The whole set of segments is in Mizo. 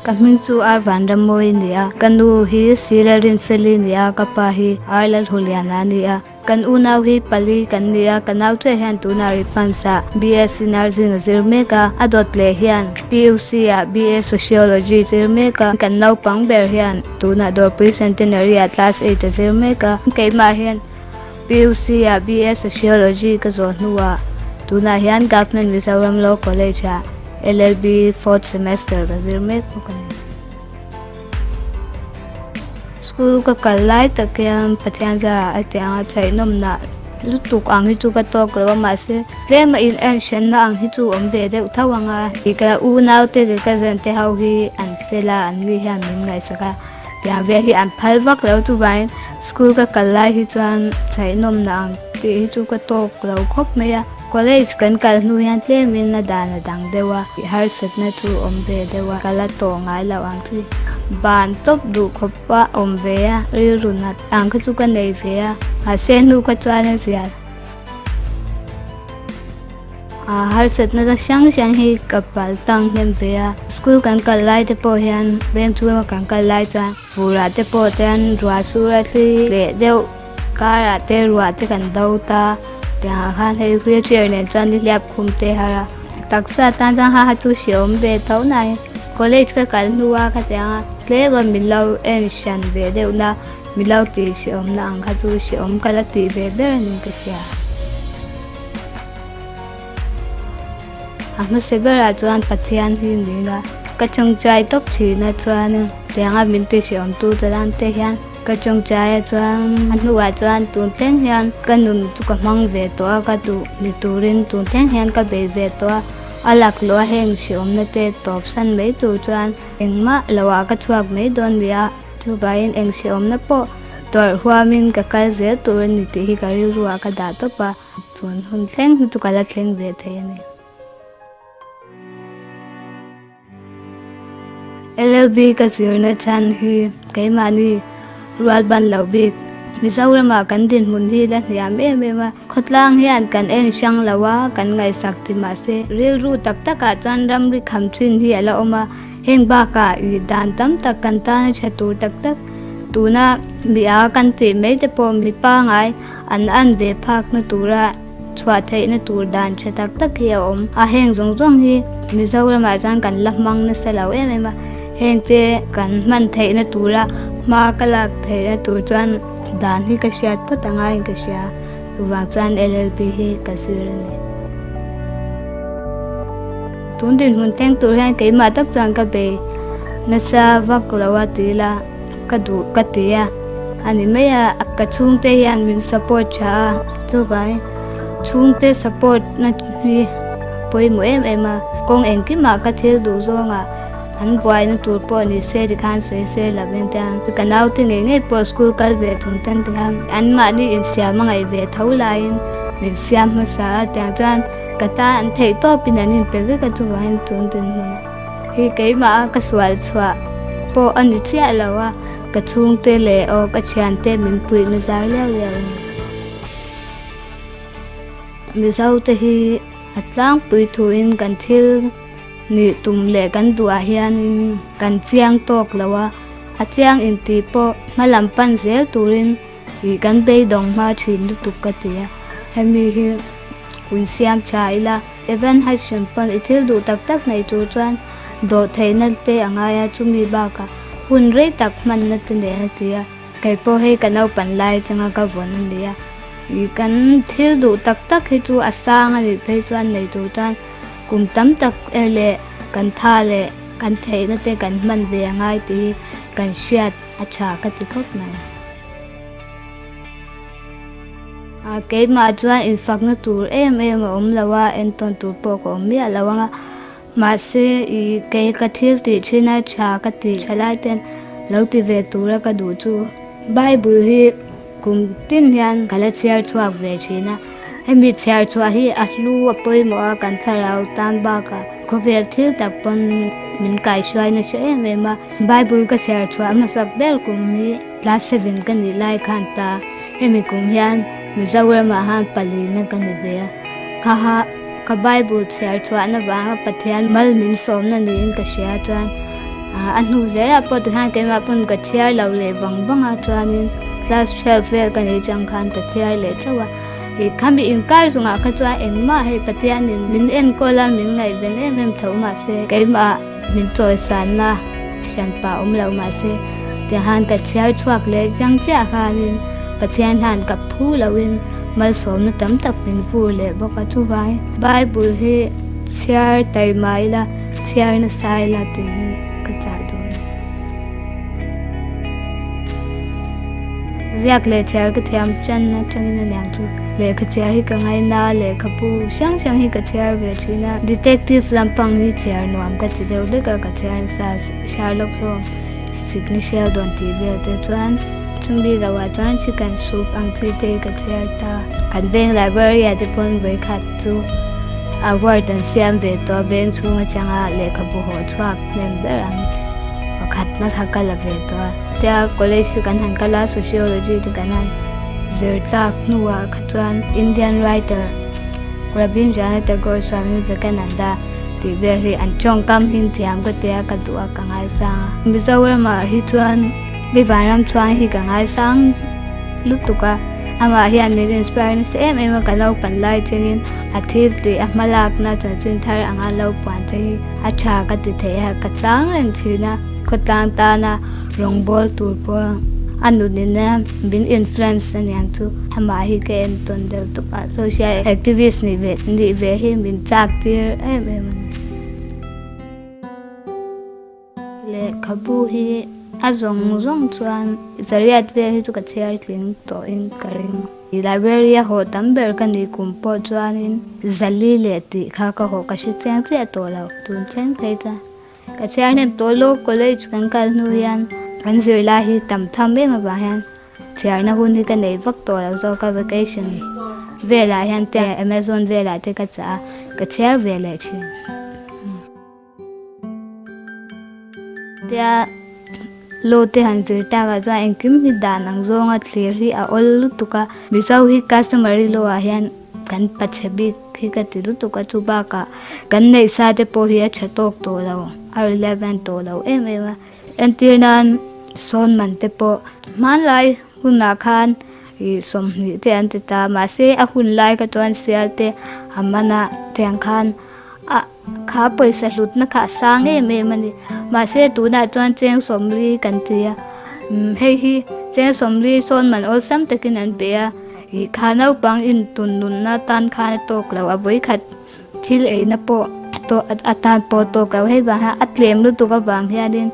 Ka hming chu Ar Vanrammawi a ni a, ka nu hi Sila Rinfeli a ni a, ka pa hi Ar Lalhuliana a ni a. Kan unau hi pali kan ni a, ka nau chiah hian tunah Ripans ah BSc Nursing a zir mek a, a dawt leh hian PUC ah BA Sociology a zir mek a, kan naupang ber hian tunah Dawrpui Centenary ah Class eight a zir mek a, keimah hian PUC ah BA Sociology ka zawh hnuah tunah hian Government Mizoram Law College ah LLB fourth semester ka zir mek bawk a ni. School ka kal lai tak hian Pathian zarah a tiang a chhaihnawmna lutuk ang hi chu ka tawk lo a mahse tlema in en hrenna ang hi chu awm ve deuh tho ang a. Ka unau te leh ka zan te ho hi an fel a an ni hian min ngaihsak a tiang vel hi an phal vak lo chuvangin school ka kal lai hi chuan chhaihnawmna ang tih hi chu ka tawk lo khawp mai a. College kan kal hnu hian tlemin a dan a dang deuh a, harsatna chu awm ve deuh a, ka la tawh ngai loh ang chu. Ban tawp duh khawp a awm ve a, rilru nat ang kha chu ka nei ve a, mahse hnu kha chuan a zial. A harsatna ta hrang hrang hi ka pal tang hnem ve a, school kan kal lai te pawh hian veng chhunga kan kal lai chuan furah te pawh chuan ruah sur a thli leh deuh. Karah te ruah te kan do ta tiangah khan hei wheelchair nen chuan ni hliap khum te har a taksa tan chuan ha ha chu hre awm ve tho nai college ka kal hnu a khatianga tlem a min lo en hran ve deuh na min lo tih hre awm na ang kha chu hre awm ka la tih ve ber a ni ka hria. A hmasa berah chuan Pathian hi niin a ka chawngchai tawp thin a chuan tianga min ti hre awm tu te tan te hian Ka chawngchaia chuan a hnuah chuan tun thleng hian ka nun chu ka hmang ve tawh a, ka duh ni turin tun thleng hian ka bei ve tawh a, a laklawh a heng hriawmna te tawp san mai tur chuan engmah loah ka chhuak mai dawn nia, chuvangin eng hriawmna pawh tawrh huamin ka kal zel tur a ni tih hi ka rilruah ka dah tawp a, tun hun thleng hi chu ka la thleng ve thei a ni. LLB ka zirna chhan hi keimahni rual ban loh bik. Mizoramah kan dinhmun hi la hniam em em a, khawtlang hian kan en hrang lo a, kan ngaihsak ti mahse rilru tak takah chuan ramri kham chin hi a la awm a, heng bakah ih dan tam tak kan tana tha tur tak tak tuna mi a kan tih mai te pawh mi pangai an an ve phakna tura Chhuah theihna tur dan tha tak tak hi a awm a, heng zawng zawng hi Mizoramah chuan kan la hmang nasa lo em em a, heng te kan hman theihna tura hma ka lak theihna tur chuan dan hi ka hriat phawt a ngaiin ka hria, chuvang chuan LLB hi ka zir a ni. Tun dinhmun thleng tur hian keimah tak chuan ka bei nasa vak lo a ti ila ka duh ka ti a, a ni mai a, ka chhungte hian min support tha a, chuvangin chhungte support na hi pawimawh em em a, kawng engkimah ka thil duh zawngah an buaina tur pawh ni se tikhan sawi se lo in tiang ka naute ngei ngei pawh school kal ve chung tan tikhan anmahni insiam a ngaih ve tho laiin min siam hmasa a tiang chuan Ka ta an theih tawpin an inpe vek a chuvangin tun dinhmun hi keimah a ka sual chhuah pawh a ni chiah lo a, ka chhungte leh aw ka thiante min puihna zar liau liau a ni. Mizo te hi a tlangpui thuin kan thil nih tum leh kan duhah hianin kan chiang tawk lo a, a chiang intih pawh hmalam pan zel turin Ih kan beidawng hma thin lutuk ka ti a, hemi hi kun siam tha ila Evan Hudson pawn i thil duh tak tak nei tur chuan dawh theihna te a ngai a, chumi bakah hun rei tak hmanna te nen a ti a, kei pawh hei ka naupan lai atanga ka vawn a ni a, ih kan thil duh tak tak hi chu a sang a nih phei chuan nei tur chuan kum tam tak leh kan tha leh kan theihna te kan hman ve a ngai tih hi kan hriat A tha ka ti khawp mai. A keimah chuan infakna tur em em a awm lo a, entawn tur pawh ka awm miah lo ang a. Mahse i kei ka thil tih thin a tha ka tih tha lai ten lo ti ve tura ka duh chu. Bible hi kum tin hian ka la chhiar chhuak ve thin a, hemi chhiar chhuah hi a hlu a pawimawh a kan thlarau tan bakah khawvel thil tak pawn min kaihruai nasa em em a. Bible ka chhiar chhuah hmasak ber kum hi class seven ka nih lai khan ta hemi kum hian Mizoramah han palina ka ni ve a, kha ha ka Bible chhiar chhuahna vanga Pathian mal min sawmna niin ka hria chuan A hnu zelah pawh tikhan keimah pawn ka chhiar lo leh vang vang a, chuanin class 12 vel ka nih chang khan ka chhiar leh chauh a. Ih khami inkar zungah kha chuan engmah hei Pathianin min enkawl a, min ngaihven em em tho mahse keimah min chawisanna hranpa awm lo mahse tianghan ka chhiar chhuak leh chang chiah khanin Pathian hian ka phu loin malsawmna tam tak min vur leh bawk a. Chuvangin Bible hi chhiar taima ila chhiar nasa ila tih hi ka chah duh a ni. Ziak leh chhiar ka thiam chan atangin a niang chu lehkha chhiar hi ka ngaina a, lehkhabu hrang hrang hi ka chhiar ve thin a, detective lampang hi chhiar nuam ka ti deuh hlek a, ka chhiar nasa a, Sherlock Holmes, Sidney Sheldon tih vel te chuan chumi loh ah chuan chicken soup ang chi te hi ka chhiar ta. Kan veng library ah te pawn vawikhat chu award an siam ve tawh a, veng chhung atanga lehkhabu haw chhuak hnem ber ang pakhatna kha ka la ve tawh a. Tia college chu kan han kal a, sociology te kan han zir tlak hnuah kha chuan Indian writer Rabindranath Tagore Swami Vivekananda tih vel hi an tawngkam hin thiam ka tia ka duh a ka ngaisang a. Mizoramah hi chuan mi vanram chhuang hi ka ngaisang lutuk a, amah hian min inspire nasa em em a, ka naupan lai thlengin a thil tih a hmalakna chanchin thar anga lo puan te hi a tha ka ti thei a, ka chang reng thin a, khawtlang tana rawngbawl tur pawh a nunina min influence aniang chu amah hi ka entawn deuh tawp a, social activist nih ve nih ve hi min chak tir em em a ni. Lehkhabu hi a zawng zawng chuan zariat vel hi chu ka chhiar tling tawhin ka ring. Library a haw tam ber ka nih kum pawh chuanin zali leh tih kha ka haw ka hre chiang chiah tawh lo tun thleng phei chuan. Ka chhiar hnem tawh lo college kan kal hnu hian kan zirlai hi tam tham em avang hian chhiarna hun hi ka nei vak tawh lo zawk a vacation velah hian te Amazon velah te ka chah a ka chhiar ve leh thin. Tia law te han zir takah chuan engkim hi dan ang zawnga thlir hi a awl lutuk a, Mizo hi customary law ah hian kan pachhe bik hi ka ti lutuk a, chu bakah kan neih sa te pawh hi a tha tawk tawh lo, a relevant tawh lo em em a. Entir nan sawn man te pawh hmanlai hunah khan ih 20 te an ti ta, mahse a hun lai kha chuan sial te a man a tiang khan a kha pawisa hlutna kha a sang em em a ni. Mahse tunah chuan cheng 40 kan ti a, hei hi cheng 40 sawn man awlsam takin an pe a. Ih kha naupang intun nunna tan khan a tawk lo a, vawikhat thil eina pawh a tawh atan pawh a tawk lo. Hei vang hian a tlem lutuk avang hianin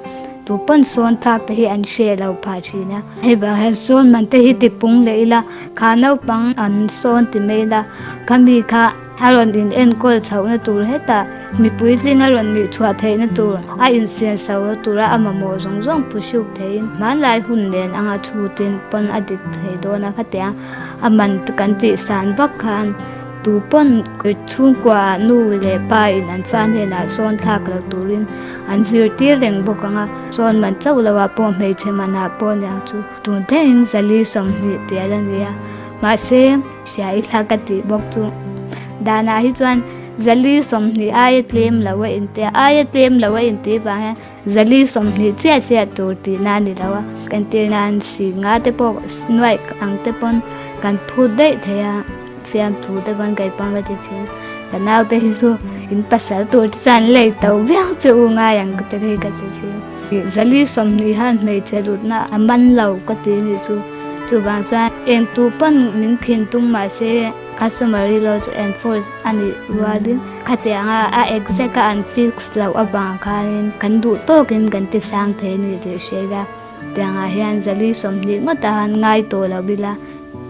tu pawn sawn thlak te hi an hre lo phah thin a. Hei vang hian sawn man te hi tipung leh ila, kha naupang an sawn ti mai ila, khami kha a rawn in enkawl chhohna tur hetah mipui tling a rawn nih chhuah theihna tur a insian sohna tura a mamawh zawng zawng pu hruk theiin hmanlai hun nen anga chhutin pawn a dik thei dawn a khatiang a man kan tih san vak khan tu pawn chhungkua nu leh pa in an fa hnenah sawn thlak lo turin an zirtir reng bawk ang a, sawn man chauh loah pawh hmeichhe manah pawh aniang chu tun thlengin 4 20 tih a la ni a mahse. Hria i thla ka tih bawk chu danah hi chuan 4 20 aia tlem lo a inti a, aia tlem lo a inti vang hian 4 20 chiah chiah tur tihna a ni lo a, entir nan si nga te pawh nuaih ang te pawn kan phut daih thei a, fiamthu te pawn kei pawn ka ti thin ka naute hi chu in pasal tur te chuan lei to viau che u ngai ang te hi ka ti thin. 4 20 hian hmeichhe lutna a man lo ka ti a nih chu. Chuvang chuan eng tu pawn min khin tum mahse customary law chu enforce a nih rualin khatianga a exact a an fix loh avang khanin kan duh tawkin kan ti sang thei a ni tih hria ila tiangah hian 4 20 ngawt a han ngai tawh lo ila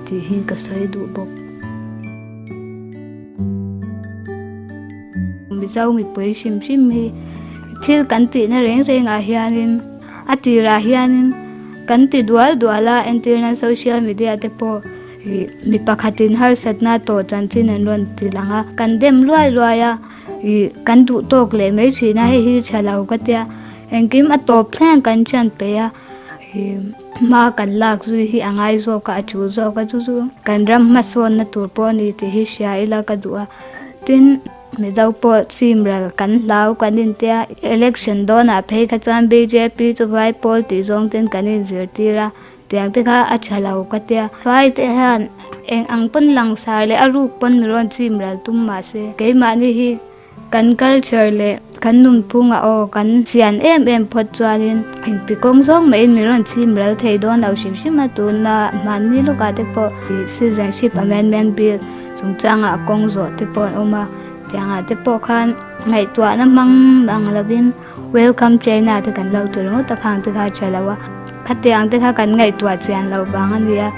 tih hi ka sawi duh bawk. Mizo mipui hrim hrim hi thil kan tihna reng rengah hianin a tirah hianin Kan ti dual dual a, entirna social media te pawh ih mi pakhatin harsatna tawh chanchin an rawn ti lang a, kan dem luai luai a, ih kan duh tawk leh mai thin a, hei hi tha lo ka tia, engkim a tawp thleng kan thian peih a, ih hma kan lak zui hi a ngai zawk a, a tul zawk a, chu chu kan ram hmasawnna tur pawh a ni tih hi hria ila ka duh a, tin. Mizo pawh chim ral kan hlau kan intia. Election dawnah phei kha chuan bjp chu vai pawl tih zawng ten kan inzirtir a, tiang te kha a tha lo ka tia. Vai te hian eng ang pawn langsar leh a ruk pawn mi rawn chim ral tum mahse keimahni hi Kan culture leh kan nunphungah aw kan chian em em phawt chuanin engti kawng zawng maiin min rawn chim ral thei dawn lo hrim hrim a, tuna hmanni lawkah te pawh Citizenship Amendment Bill chungchangah kawng zawh te pawh an awm a, tiangah te pawh khan ngaihtuahna hmang ang lovin Welcome China te kan lo ti ringawt a, khang te kha a tha lo a, khatiang te kha kan ngaihtuah chian loh vang a ni a,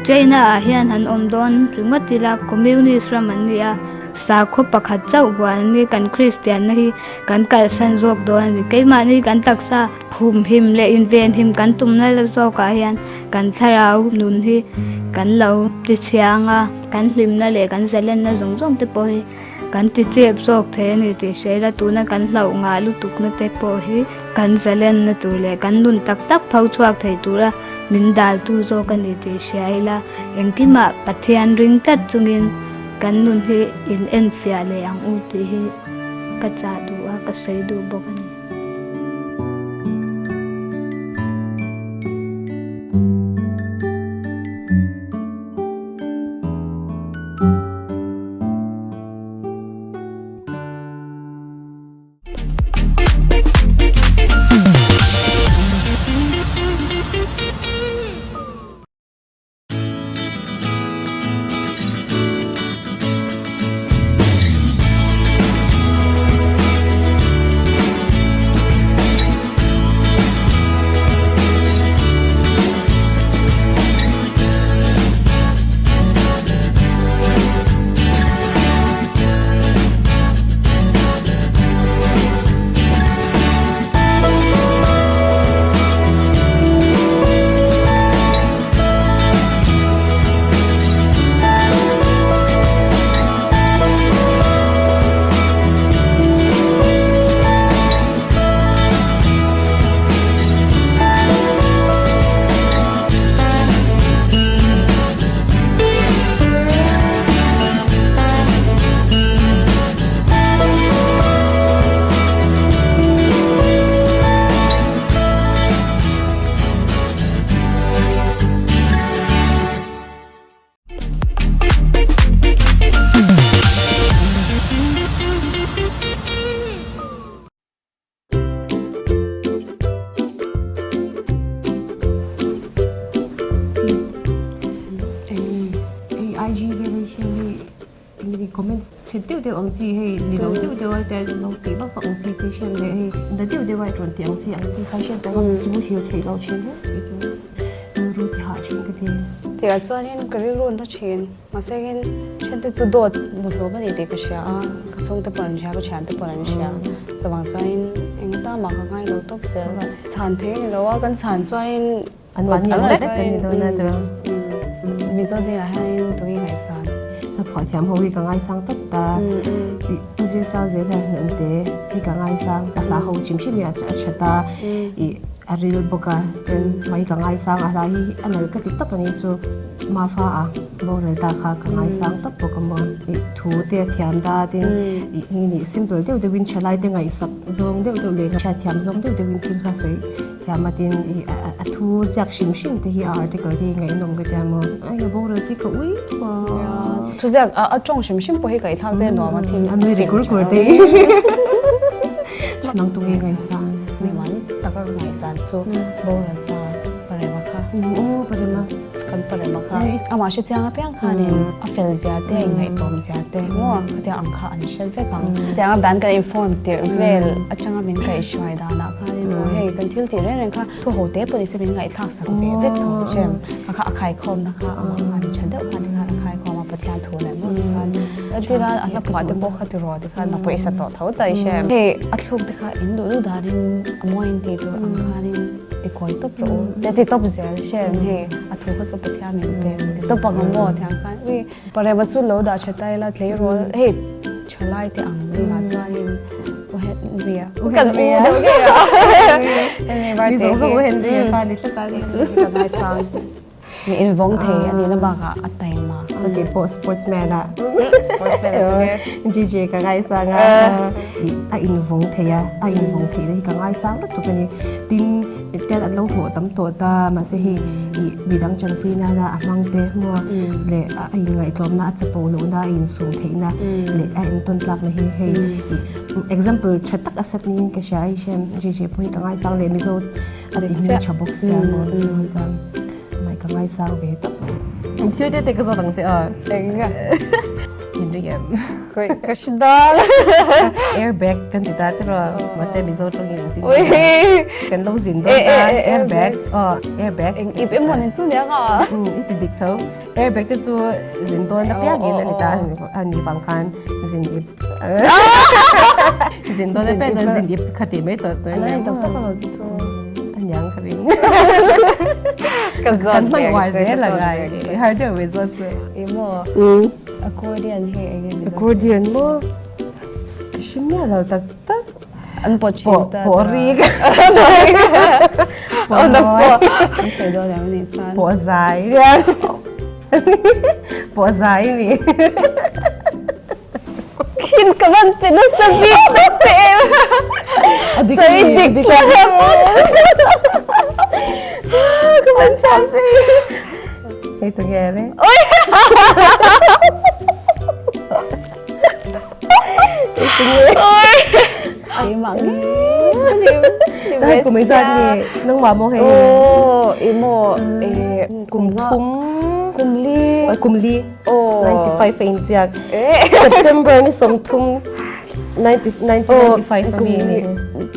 China ah hian han awm dawn ringawt ila Communist ram an ni a. Sakhaw pakhat chauh buan ni kan Kristianna hi kan kalsan zawk dawn a ni. Keimahni kan taksa humhim leh invenhim kan tumna la zawkah hian kan thlarau nun hi kan lo tichhiang a, kan hlimna leh kan zalenna zawng zawng te pawh hi kan tichep zawk thei a ni tih hria ila tuna kan hlauh ngah lutukna te pawh hi kan zalenna tur leh kan nun tak tak pho chhuak thei tura min daltu zawk a ni tih hria ila engkimah Pathian ring tlat chungin Kan nun hi in enfiah leh ang u tih hi ka chah duh a, ka sawi duh bawk a ni. Hei IG vel hi hian hei engemaw comments chhe deuh deuh ang chi hei ni lo deuh deuh a te lo tih vak vak ang chi te hian leh hei na deuh deuh a rawn tih ang chi ang chi kha hriat pawh a chu hil theih loh thin hle kei chu rilru ti hah thin ka ti. Tirah chuanin ka rilru an tha thin mahse in thiante chu dawt muhlum a ni tih ka hria a ka chhungte pawh an hria ka thiante pawh an hria chuvang chuanin eng atan mah ka ngai lo tawp zel chhan thei a ni lo a kan chhan chuanin An mahni ang vek kan ni dawn a tura. Mizo zingah hianin tui ngaihsan. Hla phuah thiam ho hi ka ngaisang tawp ta. I zir sang zel hian hnam te hi ka ngaisang. Ka hla ho chim hrim hi a tha ta. I a ril bawk a. Chuan mai ka ngaisang a hla hi a nal ka ti tawp a ni chu. Mafa a boral ta kha ka ngaisang tawp bawk a maw. I thu te a thiam ta tin i ni simple deuh deuhin thalai te ngaihsak zawng deuh deuh leh hriatthiam zawng deuh deuhin thil kha sawi. Thiamatin i a thu ziak hrim hrim te hi a article te hi ngaihnawm ka tia maw? Ai a boral te ka ui thua. Thu ziak a tawng hrim hrim pawh hi ka ithlak te nuam a thil a nui ri kur kur te hi. Nang tu nge ngaihsan? Mimal taka ka ngaihsan chu boral ta Parema kha. Aw Parema. Kan Parema kha. Amah hre chiang apiang khanin a fel zia te a inngaihtlawm zia te maw khatiang ang kha an hre vek ang. Khatiang a band kan inform tirh vel atanga min kaihhruai danah khanin maw hei kan thil tih reng reng kha thu ho te pawh ni se min ngaihthlak sak ve vek tho hrem kha kha a khaikhawmna kha amah khan tha deuh khan tikhan a khaikhawm a Pathian thu leh maw tikhan tikhan a hla phuah te pawh kha tiraw tikhan na pawisa tawh tho ta i hrem. Hei a thluk te kha in duh duh danin a mawi in tih tur ang khanin Ti kawi tawp rawh u. Te ti tawp zel hre em hei a thu kha chu Pathian min pek ti tawp ang a maw tiang khan ui Parema chu lo dah tha ta ila tleirawl hei thalai te ang zingah chuanin U Henry a U kan u deuh ngei a Henry Varte hi Mi zawng zawng U Henry a kha ni tlat a ni chu Ka ngaisang mi invawng thei a nihna bakah a taima. Ka pawh sportsman a. Sportsman a tung e. GJ ka ngaisang a. A invawng thei a, a invawng theih na hi ka ngaisang lutuk a ni. Tin, tel an lo hlawh tam tawh ta, mahse hei ih midang chanpui nana a hmang te maw leh a inngaihtlawmna, a chapo lohna, a insum theihna leh a entawn tlakna hi hei ih example tha tak a set niin ka hria a, hei hian GJ pawh hi ka ngaisang leh Mizo a ti hming tha bawk sia maw chuan. Mai ka ngaisang ve tawp. Thil te te ka zawt ang che aw. Eng a. In ring em. Koi ka hre dal. Airbag kan ti ta tiraw. Mahse Mizo tawngin an ti. Ui. Kan lo zin dawn ta. Airbag. Aw airbag. Eng ip emaw ni chu nia nga. I ti dik tho. Airbag te chu zin dawn apiangin a ni ta a ni vang khan zin ip. Zin dawn apiangin zin ip kha ti mai tawh. Ala ni tak tak alo chu chu. Aniang ka ring. Ka zawt Kan hman uar zel a ngai. Har deuh mai zawt chu. I maw? Accordion hi eng nge Mizo? Accordion maw? Ka hre miah lo tak tak. An pawh thin ta. Pawh rik. Pawh na pawh. An sawi dawn em ni chuan. Pawh zai. Pawh zai ni. Khin ka van pe nasa bik tak che em. Sawi dik tlat. Ka van sam si. Hei tu nge le. Oi. Oi. Ai mang nge. Kum zat ni nangmah maw hei. Oh, i maw e kum thum kum li. Kum li. Oh. 95 a inchiak. September ni 30 1995 ami ni.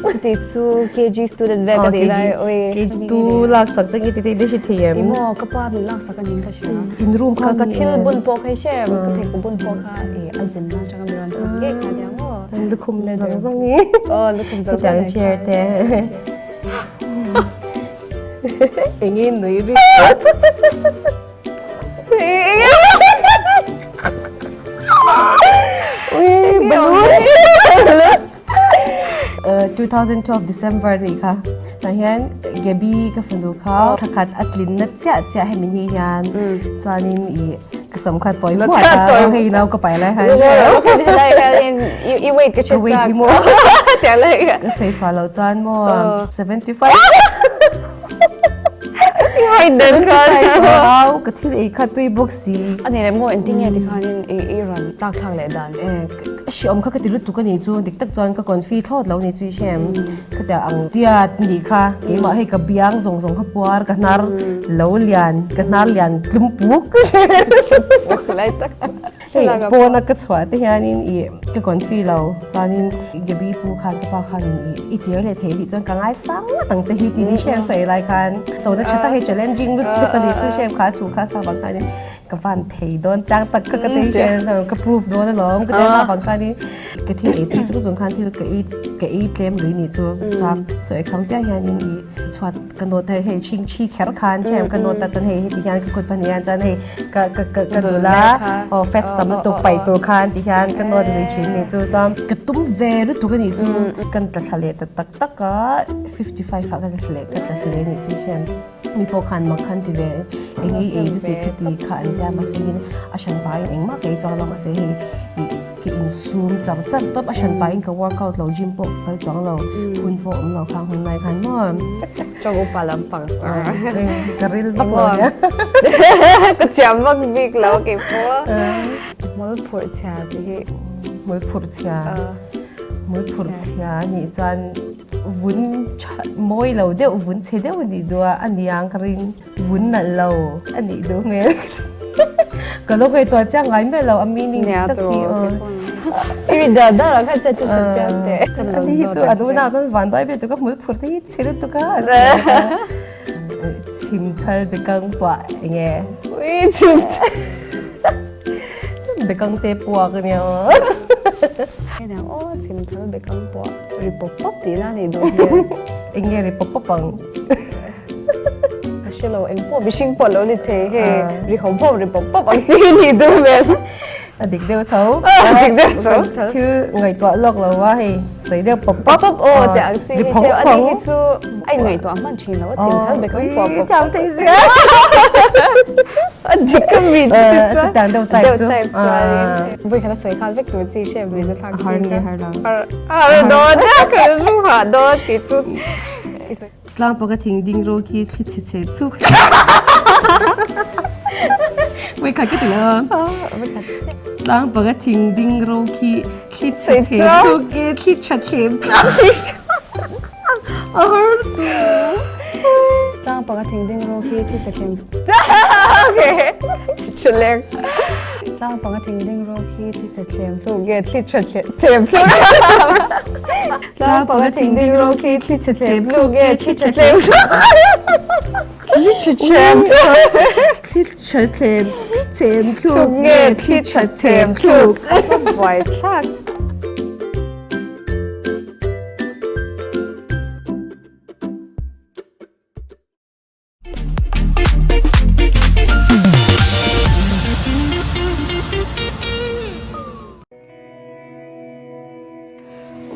Chuti chu KG student ve ka ti lai. Oi. KG 2 lak sak chang i ti te shi thei em. Imo ka pa min lak sak anin ka hria. In room kha ka thil bun pawh kha she ka thei ku bun pawh kha i a zin na changa mi ron thon nge kha nia mo. Lukhum zang zang i. Oh lukhum zang zang. Chair te. Engin nui ri. Ui, balloon. 2012 December ni kha. Tah hian Gaby ka fanu kha thakhat a tlin na chiah chiah hemi ni hian chuanin i ka sam kha tawi huat a hei nau ka pai lai hian I weight ka chest weight hi maw ka sawi chhuah loh chuan maw 75 Ka thil ei kha tui bawk si. A ni leh maw engtin nge tikhanin i i rawn tlak thlak leh dan? Ka hriawm kha ka ti lutuk a ni chu dik tak chuan ka confi thlawt lo ni chu i hre em? Khatiah ang tiat nih kha keimah hei ka biang zawng zawng kha puar ka hnar lo lian ka hnar lian tlum puk. Puk lai tak tak. Hei pawna ka chhuah te hianin i ka confi lo chuanin Gaby pu khan ka pa khanin i i cher leh thei tih chuan ka ngaisang ngawt ang che hi tih ni hrem sawi lai khan chona tha tak hei challenging lutuk a ni chu hrem kha thu kha kha vang khanin ka van thei dawn chang tak kha ka thei hrem ka proof dawn alawm ka tia vang khanin ka thil ei tui chung chung khan thil ka ei ka ei tlem lui ni chu chuan chaw ei kham piang hianin i chhuat Ka nawt hei hei chhing chhi kher khan ṭhiam ka nawt a chuan hei heti hian ka kut pahnih hian chuan hei ka ka ka ka dul a aw fats tam lutuk paih tur khan ti hian ka nawt lui thin ni chu chuan ka tum ve lutuk a nih chu kan tla thla leh ta tak tak a 55 ah ka tla thla leh ka tla thla leh a nih chu ṭhiam mi pawh khan mak khan ti ve eng ei ei chu ti khiti kha an tia mahse in a hran pahin engmah ka ei chuang lo mahse hei ih Ka insum char char tawp a hran pahin ka workout lo gym pawh kal chuang lo hun pawh awm lo khang hun lai khan maw. Tawng upa lampang ka ril vak lo nia. Ka thiam vak bik lo kei pawh. Hmul phurh chhia tih hi. Hmul phurh chhia. Hmul phurh chhia a nih chuan vun tha mawi lo deuh vun chhe deuh a nih duh a a niang ka ring. Vun nalh lo a nih duh hmel. Ka lo ngaihtuah chiang ngai miah lo a meaning tak hi aw. I ri dar dar ah khan set chu set chiang teh. A ni hi chu a nuna chuan van duai ve tuk a hmul phur te hi chhe lutuk a. Chhim thal bekang puah enge. Ui chhim thal. Bekang te puak ania aw. Hei aw chhim thal bekang puah ri pawp pawp tih na nih duh hmel. Enge ri pawp pawp ang. A hre lo eng pawh mihring pawh lo ni thei hei ri hawm hawm ri pawp pawp ang chi ni duh hmel. A dik deuh tho. A dik deuh tho. Thil ngaihtuah lawk lo a hei sawi deuh pawp pawp. Pawp aw tih ang chi hi cheu. Ani hi chu a inngaihtuah hman thin lo a chim thal bek ang pawp pawp. Thiam thei zia. A dik a mi ti chuan. Chutiang deuh type chu. Deuh type chuanin. Vawi khat a sawi nghal vek tur chi hriat lui zathlak chi. A har nge har lo. Har dawn a ka rilru hah dawn tih chu. Tlang panga thing ding ro khi thli chhe chhe suk. Vawi khat ka ti lo. Tlang panga thing ding ro khi thli chhe chhe suk i thli tha thlem A har tu. Tlang panga thing ding ro khi thli chhe thlem. Okay. Chaleng. Tlang panga thing ding ro khi thli chhe thlem hluk nge thli tha thlem hluk. Tlang panga thing ding ro khi thli chhe thlem hluk nge thli tha thlem hluk. Thli tha thlem thli tha thlem thlem hluk nge thli tha thlem hluk. Buai thlak.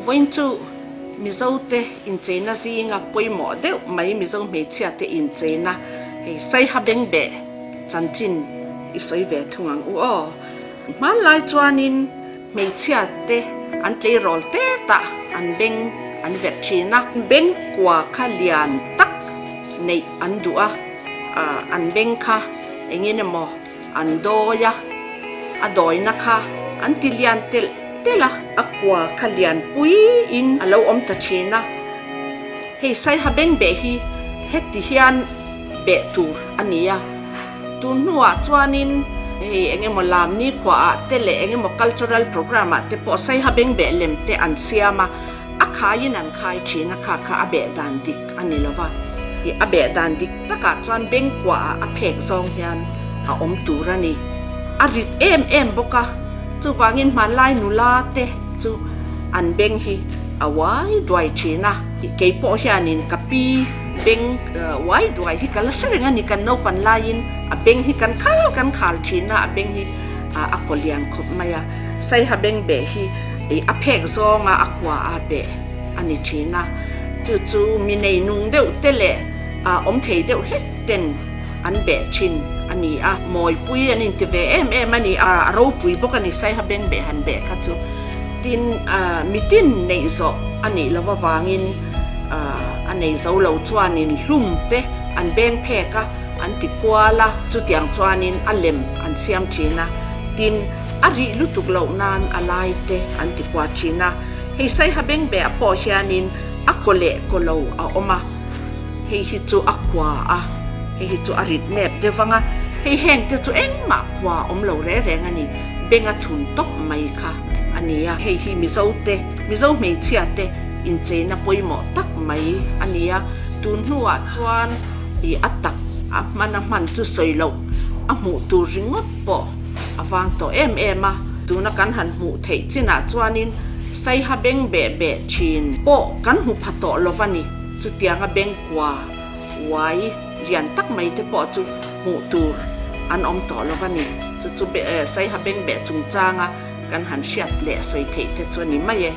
Vawiin chu Mizote incheina zinga pawimawh deuh mai Mizo hmeichhiate incheina hei Saiha Bengbeh chanchin i sawi ve thung ang u aw. Hmanlai chuanin hmeichhiate an tleirawl tetah an beng an verh thin a, beng kua kha lian tak neih an duh a, an beng kha engin emaw an dawi a, a dawina kha an ti lian telh telh a, a kua kha lian puiin a lo awm ta thin a, hei Saiha beng beh hi heti hian beh tur a ni a. Tun hnuah chuanin hei eng emaw lam nikhuaah te leh eng emaw cultural programme ah te pawh saiha bengbeh lem te an siam a, a khaiin an khai thin a, kha kha a beh dan dik a ni lo va. Ih a beh dan dik takah chuan bengkuaah a phek zawng hian a awm tur a ni. A rit em em bawk a, chuvangin hmanlai nula te chu an beng hi a uai duai thin a. Keipawh hianin ka pi Beng uai duai hi ka la hre reng a ni, kan naupan laiin a beng hi kan khal kan khal thin a, a beng hi a kaw lian khawp mai a, Saiha beng beh hi a phek zawnga a kua a beh a ni thin a, chu chu mi nei nung deuh te leh awm thei deuh hlek ten an beh thin a ni a, mawipui an inti ve em em a ni a, a ropui bawk a ni Saiha beng beh han beh kha chu, tin mitin neih zawh a nih loh avangin. A nei zo lo chuanin hlum te an beng phek a, an ti kual a, chutiang chuanin a lem an siam thin a, tin a rih lutuk loh nan a lai te an ti kuah thin a. Hei Saiha bengbeh pawh hianin a kaw leh kaw lo a awm a, hei hi chu a kua a, hei hi chu a rit nep deuh vang a, hei heng te chu engmah kua awm lo reng reng a ni, beng a thun tawp mai kha a ni a. Hei hi Mizo te, Mizo hmeichhia te incheina pawimawh tak mai a ni a, tun hnuah chuan ih a tak a hman a hman chu sawi loh a hmuh tur ringawt pawh a vang tawh em em a, tuna kan han hmuh theih chinah chuanin Saiha beng beh beh thin pawh kan hmu pha tawh lo va ni, chutianga beng kua uai lian tak mai te pawh chu hmuh tur an awm tawh lo va ni, chu chu Saiha beng beh chungchanga kan han hriat leh sawi theih te chu a ni mai e.